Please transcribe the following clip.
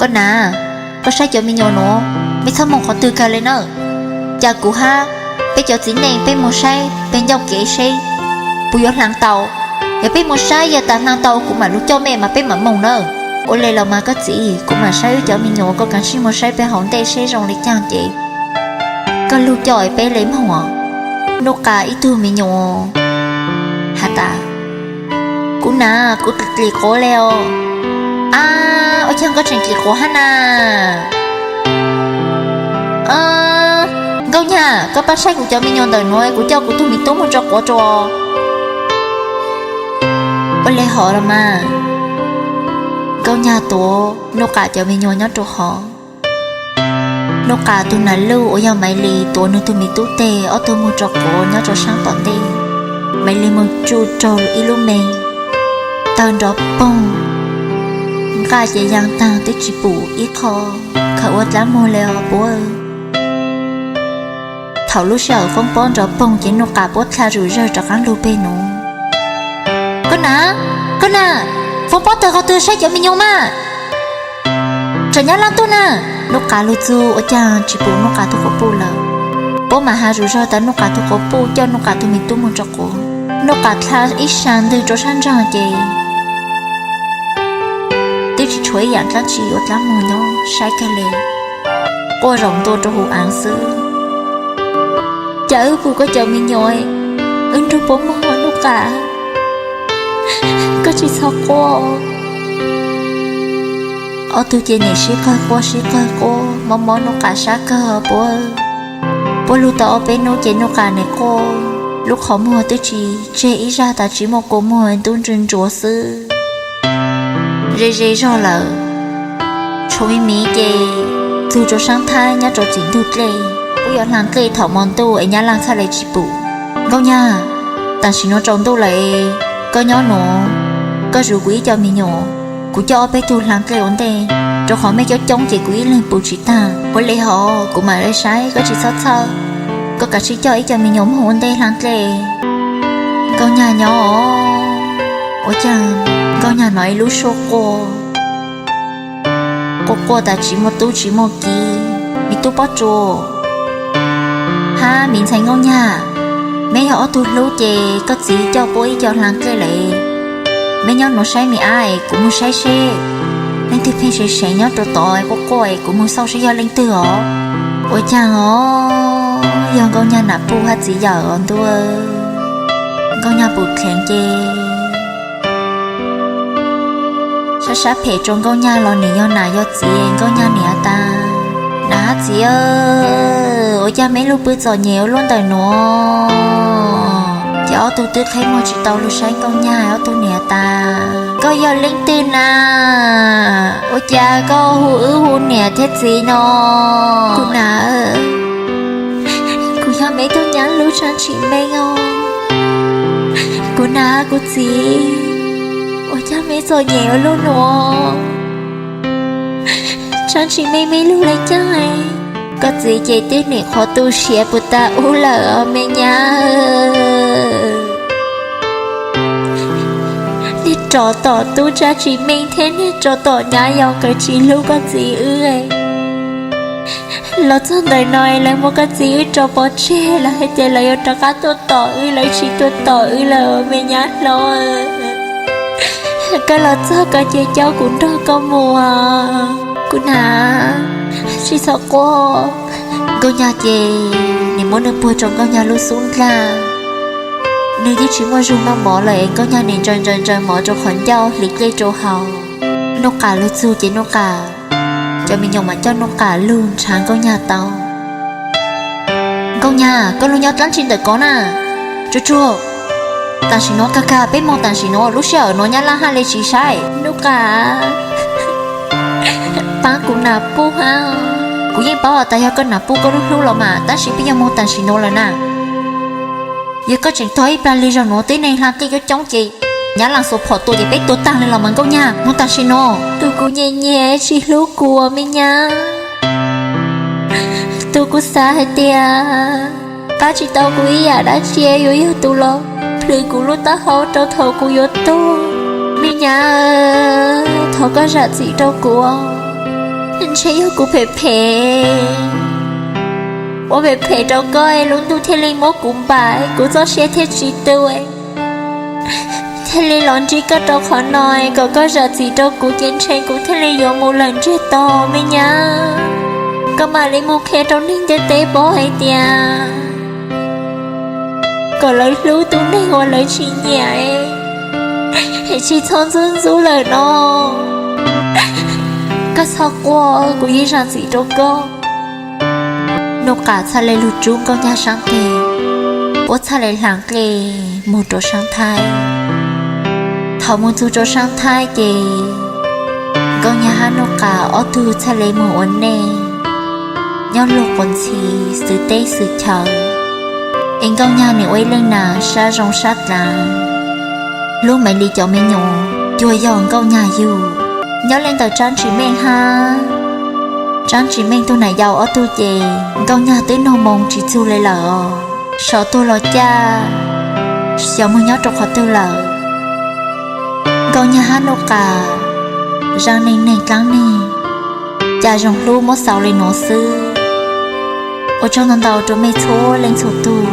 Koj na, koj saib cov me nyuam nuav, mej txhob moog qhov twg kag le nawb. Ca kuv hab peb cov txiv neej peb moog saib peg ncauj kev seb puas yuav hlaav tau. Yog peb moog saib yog tas hlaav tau kuv mam lug coj mej mas peb mam moog nawb. Ua le los mas koj txiv, kuv mam saib wb cov me nyuam, koj kav tsij moog saib peg hauv ntej seb zoo le caag ces koj lug coj peb le moog. Nuj Qas ib tug me nyuam has tas, kuv na, kuv dlim quav le os. Ab, ua caag koj tseem dlim quav hab na? Nkauj Nyag, koj pab saib kuv cov me nyuam ntawm nuav, kuv coj kuv tug me tub moog tso quav rua. Ua le hov los mas. Nkauj Nyag tuav Nuj Qas cov me nyuam nyob rua hov. Nuj Qas tug nam luj uas yog Maiv Lis tuav nwg tug me tub teg, ob tug moog tso quav nyob rua saab tom ntej. Maiv Lis moog tsuj raug ib lub me tawg nrov poog, nqaj ces yaa taag twb tsi pum ib qho, khaws ua dlaab muag le os puab. Thaum lub sij hawm foob pob nrov poog ces Nuj Qas puab dlha zom zawg rov qaab lug peg nuav. Koj na, koj na, foob pob tawg qhov twg, saib cov me nyuam mas. Tsam Nyab Laaj tuaj na. Nuj Qas lug txug ua caag tsi pum Nuj Qas tug quas puj lawm. Puab mam has zom zawg tas Nuj Qas tug quas puj coj Nuj Qas tug me tub moog tso quav. Nuj Qas dlha ib sab ntwg rua sab ntsaag ces twb tsi tshuav ib yaam dlaab tsi ua dlaab muag nyob saib kag le, quaj zaum ntua rua huv aav xwb. Ca wb pum koj cov me nyuam, wb nrug puab moog Nuj Qas, koj tsi txhob quaj. Ob tug ces nim sib qawg quaj sib qawg quaj, mob mob Nuj Qas sab kawg puab. Puab lug tau ob peb nub ces Nuj Qas nim quaj, lub qhov muag twb tsi tseg ib zag tas tsi muaj kua muag, ntub ntsws ntsuav xwb. Ze ze zog lawm, tshuav miv miv ces txug rua saab thaib nyob rua txim ntug dlej. Puab yuav hlaa dlej thaum mo ntuj es Nyab Laaj txhaj le tsi pum. Nkauj Nyag, tam sim nuav tsaus ntuj lawm, koj nyob nuav, koj zuv kuv ib co me nyuam, kuv coj ob peb tug hlaa dlej ua ntej, rua qhov mej coob coob ces kuv ib leeg pum tsi taag. Puab le hov kuv mam le saib, koj tsi txhob txhawj, koj kav tsij coj ib co me nyuam moog ua ntej hlaa dlej. Nkauj Nyag nyob, ua caag Nkauj Nyag nov ib lub suab quaj, quaj quaj tas tsi muaj tub tsi muaj kiv. Me tub Pob Tsuas hab me ntxhais Nkauj Nyag, meb yog ob tug hlub ces koj txiv coj puab ib co hlaa dlej lawm. Meb nyob nuav saib me ab es kuv moog saib seb leej twg pheej seev seev nyob rua tod quaj quaj es kuv moog xauj seb yog leej twg os. Ua caag os, yog Nkauj Nyag nam puj hab txiv yawm os ntuj. Nkauj Nyag pum dheev ces sab sab phem rua Nkauj Nyag los nim yog nam yog txiv, Nkauj Nyag nim has tas, nam hab txiv, ua caag meb lug pw txom nyem ua luaj ntawm nuav? Ces ob tug twb qheb muag tsi tau lug saib Nkauj Nyag, ob tug nim has tas, koj yog leej twg na? Ua caag koj hu wb hu niam thiab txiv no? Kuv nam, kuv yog meb tug nyab lub Tsaab Tsim Meej os. Kuv nam kuv txiv, ua caag meb txom nyem ua luaj nuav? Tsaab Tsim Meej meb lug le caag? Koj txiv ces twb nim qhuav tu siav puag ta ub lawm os me nyab. Niag rov tom tub Tsaab Tsim Meej thiab niag rov tom nyab yau nkawd tsi hlub koj txiv wb. Los txog ntawm no lawv muab koj txiv wb tso pov tseg, lawv hais tias lawv yuav rov qab tuaj tom wb, lawv tsis tuaj tom wb lawm me nyab hlob. Koj los txog koj cia caub kuv nrog koj mus, kuv nam, tsis txhob quaj. Nkauj Nyag ces nim muab nwg puag rua Nkauj Nyag lub xub ntiag. Nwg twb tsis muaj zug noj mov lawm es Nkauj Nyag nim ntsaws ntsaws ntsaws mov rua qhov ncauj hliv dlej rua haus. Nuj Qas lug txug ces Nuj Qas, cov me nyuam mas coj Nuj Qas lug ntshaav Nkauj Nyag tau. Nkauj Nyag, koj lug nyob dlaab tsi ntawm ko na? Tsuag tsuag, tam sim nuav kag kag peb moog tam sim nuav, lub sij hawm nuav nyab laj hab le tsis saib. Nuj Qas, paab kuv nam puj hab. Kuv yeej paub tas yog koj nam puj koj lub hlub los mas, tab sis peb yuav moog tam sim nuav lawm na. Yog koj tseem tog ib plag le zaug nuav, tib neeg hla dlej coob coob ces nyab laj xuas phom tua ces peb tuag taag le los mas Nkauj Nyag. Moog tam sim nuav. Tus kuv nyiam nyiam tsis hlub kuv me nyab. Tus kuv xav hais tias pab tsis tau kuv ib yam dab tsi yuav yog tus los plhws kuv lub taub hau rau thaum kuv yuav tuag. Me nyab, thov koj zam txim rau kuv. Ntshe yog kuv phem phem, ua phem phem rau koj es lub ntuj thiaj li muab kuv npam, kuv txoj sia thiaj tsis tu, thiaj li los ntsib koj rau qhov no, kom koj zam txim rau kuv ces ntshe kuv thiaj li yuav mus lawm ntsiag to me nyab. Koj mam li mus qhia rau neeg ntiaj teb paub hais tias kom lawv hlub tus neeg uas lawv tsis nyiam, es tsis txhob ntxub ntxub lawm no. Koj txhob quaj, kuv yeej zam txim rau koj. Nuj Qas txhaj le lug rub Nkauj Nyag saab tes, puab txhaj le hla nqe mus rua saab thaib. Thaus mus txug rua saab thaib ces Nkauj Nyag hab Nuj Qas ob tug txhaj le mus ua neej nyob luag quas ntxhi xwv teb xwv chaw. Es Nkauj Nyag nwg ua ib leej nam sab zoo sab dlaav, hlub Maiv Lis cov me nyuam cuag yog Nkauj Nyag yug. Nyob le ntawm Tsaab Tsis Meej hab Tsaab Tsis Meej tug nam yau ob tug ces Nkauj Nyag twb noog moo tsis txug le lawm os. Sov tuag los caj, xyov moog nyob rua qhov twg lawm. Nkauj Nyag hab Nuj Qas zaaj neej neeg dlaab neeg, cas zoo hlub muab xaus le nuav xwb. Ua tsaug ntau ntau rua mej txhua leej txhua tug